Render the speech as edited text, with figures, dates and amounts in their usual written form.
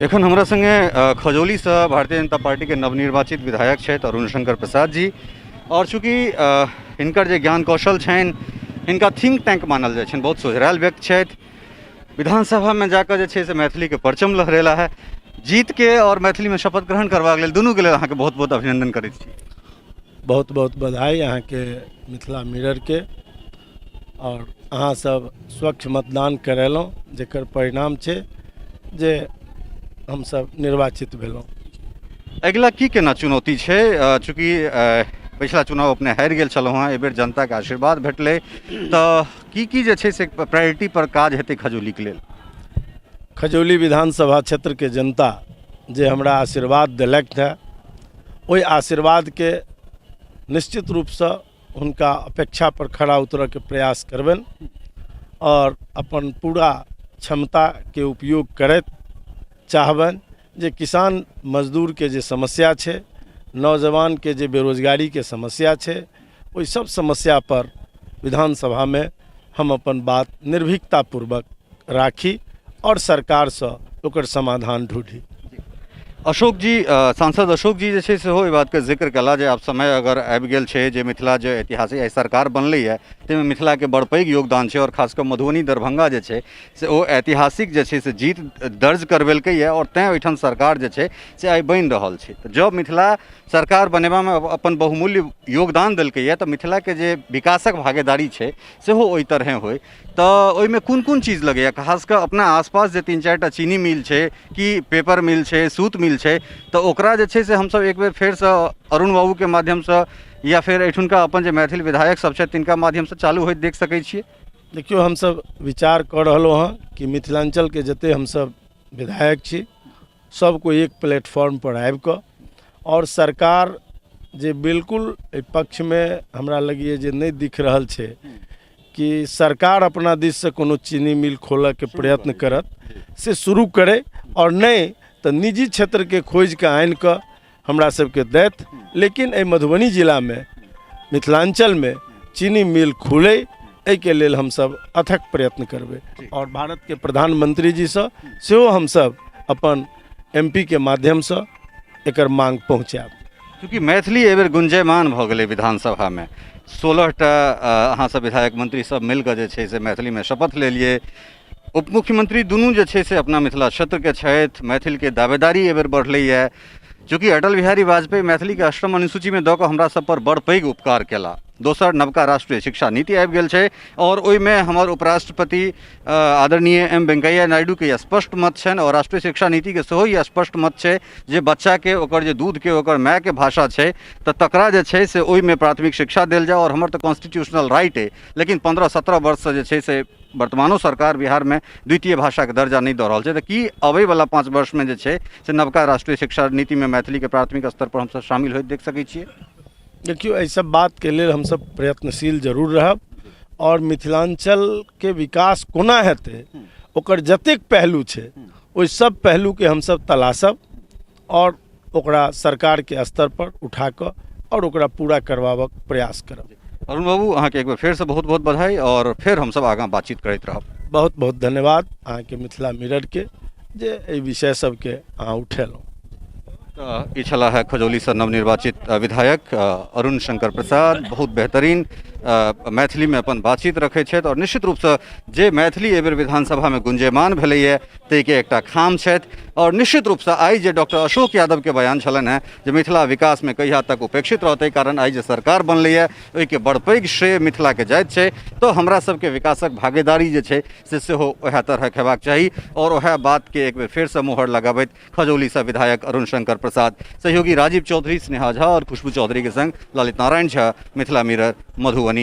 एखन हमरा संगे खजौलीसँ भारतीय जनता पार्टीके नवनिर्वाचित विधायक छथि अरुण शंकर प्रसाद जी। आओर चूँकि हिनकर जे ज्ञान कौशल छनि, हिनका थिंक टैंक मानल जाइ छनि, बहुत सोझरायल व्यक्ति छथि। विधानसभामे जाकऽ जे छै से मैथिलीके परचम लहरेला है। जीतके आओर मैथिलीमे शपथ ग्रहण करबाक लेल दुनूके लेल अहाँके बहुत बहुत अभिनन्दन करैत छी। बहुत बहुत बधाई अहाँके मिथिला मिररके, आओर अहाँ सब स्वच्छ मतदान करेलहुँ, जकर परिणाम छै जे हमसब निर्वाचित भेलहुँ। अगिला की केना चुनौती छै? चूँकि पछिला चुनाव अपने हारि गेल छलहुँ हेँ, एहिबेर जनताके आशीर्वाद भेटलै, तऽ की की जे छै से प्रायोरिटी पर काज हेतै खजौलीके लेल? खजौली विधानसभा क्षेत्रके जनता जे हमरा आशीर्वाद देलक हँ, ओहि आशीर्वादके निश्चित रूपसँ हुनका अपेक्षा पर खरा उतरऽके प्रयास करबनि आओर अपन पूरा क्षमताके उपयोग करैत चाहबनि जे किसान मजदूरके जे समस्या छै, नौजवानके जे बेरोजगारीके समस्या छै, ओहि सब समस्यापर विधानसभामे हम अपन बात निर्भीकतापूर्वक राखी आओर सरकारसँ ओकर समाधान ढूँढी। अशोक जी, सांसद अशोक जी जे छै सेहो एहि बातके जिक्र कयला जे आब समय अगर आबि गेल छै जे मिथिला जे ऐतिहासिक आइ सरकार बनलैए ताहिमे मिथिलाके बड़ पैघ योगदान छै, आओर खास कऽ मधुबनी दरभंगा जे छै से ओ ऐतिहासिक जे छै से जीत दर्ज करबेलकैए आओर तैँ ओहिठाम सरकार जे छै से आइ बनि रहल छै। तऽ जँ मिथिला सरकार बनेबामे अपन बहुमूल्य योगदान देलकैए तऽ मिथिलाके जे विकासक भागीदारी छै सेहो ओहि तरहेँ होइ। तऽ ओहिमे कोन कोन चीज लगैए? खास कऽ अपना आसपास जे 3-4 टा चीनी मिल छै कि पेपर मिल छै, सूत मिल छै, तऽ ओकरा जे छै से हमसब एक बेर फेरसँ अरुण बाबूके माध्यमसँ या फेर एहिठुनका अपन जे मैथिल विधायक सब छथि तिनका माध्यमसँ चालू होइत देख सकै छियै? देखियौ, हमसब विचार कऽ रहलहुँ हँ कि मिथिलाञ्चलके जते हमसब विधायक छी सब कोइ एक प्लेटफॉर्मपर आबिकऽ, आओर सरकार जे बिल्कुल एहि पक्षमे हमरा लगैए जे नहि दिख रहल छै कि सरकार अपना दिससँ कोनो चीनी मिल खोलऽके प्रयत्न करत से शुरू करै, आओर नहि तऽ निजी क्षेत्रके खोजिकऽ आनिकऽ हमरा सबके दैत, लेकिन एहि मधुबनी जिलामे मिथिलाञ्चलमे चीनी मिल खुलै एहिके लेल हमसब अथक प्रयत्न करबै। आओर भारतके प्रधानमंत्री जीसँ सेहो हमसब अपन एम पी के माध्यमसँ एकर मांग पहुँचायब। चूँकि मैथिली एहिबेर गुंजयमान भऽ गेलै विधानसभामे, 16टा अहाँसब विधायक मंत्री सब मिलकऽ जे छै से मैथिलीमे शपथ लेलियै। उप मुख्यमंत्री दुनू जे छै से अपना मिथिला क्षेत्रके छथि, मैथिलके दावेदारी एहिबेर बढ़लैए। चूँकि अटल बिहारी वाजपेयी मैथिलीके अष्टम अनुसूचीमे दऽ कऽ हमरा सब पर बड़ पैघ उपकार केला। दोसर, नवका राष्ट्रीय शिक्षा नीति आबि गेल छै आओर ओहिमे हमर उपराष्ट्रपति आदरणीय एम वेंकैया नायडूके स्पष्ट मत छनि आओर राष्ट्रीय शिक्षा नीतिके सेहो ई स्पष्ट मत छै जे बच्चाके ओकर जे दूधके ओकर मायके भाषा छै तऽ तकरा जे छै से ओहिमे प्राथमिक शिक्षा देल जाय। आओर हमर तऽ कॉन्स्टिट्यूशनल राइट अइ, लेकिन 15-17 वर्षसँ जे छै से वर्तमानो सरकार बिहारमे द्वितीय भाषाके दर्जा नहि दऽ रहल छै। तऽ की अबैवला 5 वर्षमे जे छै से नवका राष्ट्रीय शिक्षा नीतिमे मैथिलीके प्राथमिक स्तरपर हमसब शामिल होइत देख सकै छियै? देखियौ, एहि सब बातके लेल हमसब प्रयत्नशील जरूर रहब आओर मिथिलाञ्चलके विकास कोना हेतै ओकर जतेक पहलू छै ओहि सब पहलूके हमसब तलाशब आओर ओकरा सरकारके स्तरपर उठाकऽ आओर ओकरा पूरा करबाबक प्रयास करब। अरुण बाबू, अहाँके एक बेर फेरसँ बहुत बहुत बधाई आओर फेर हमसब आगाँ बातचीत करैत रहब। बहुत बहुत धन्यवाद अहाँके मिथिला मिररके जे एहि विषय सबके अहाँ उठेलहुँ। तऽ ई छलाह है खजौलीसँ नवनिर्वाचित विधायक अरुण शंकर प्रसाद। बहुत बेहतरीन मैथिलीमे अपन बातचीत रखै छथि आओर निश्चित रूपसँ जे मैथिली एहिबेर विधानसभामे गुंजयमान भेलैए ताहिके एकटा खाम छथि। आओर निश्चित रूपसँ आइ जे डॉक्टर अशोक यादवके बयान छलनि हेँ जे मिथिला विकासमे कहिया तक उपेक्षित रहतै, कारण आइ जे सरकार बनलैए ओहिके बड़ पैघ श्रेय मिथिलाके जाइत छै, तऽ हमरा सबके विकासक भागीदारी जे छै से सेहो वएह तरहक हेबाक चाही। आओर वएह बातके एक बेर फेरसँ मोहर लगाबैत खजौलीसँ विधायक अरुण शंकर प्रसाद, सहयोगी राजीव चौधरी, स्नेहा झा और खुशबू चौधरी के संग ललित नारायण झा, मिथिला मिरर, मधुबनी।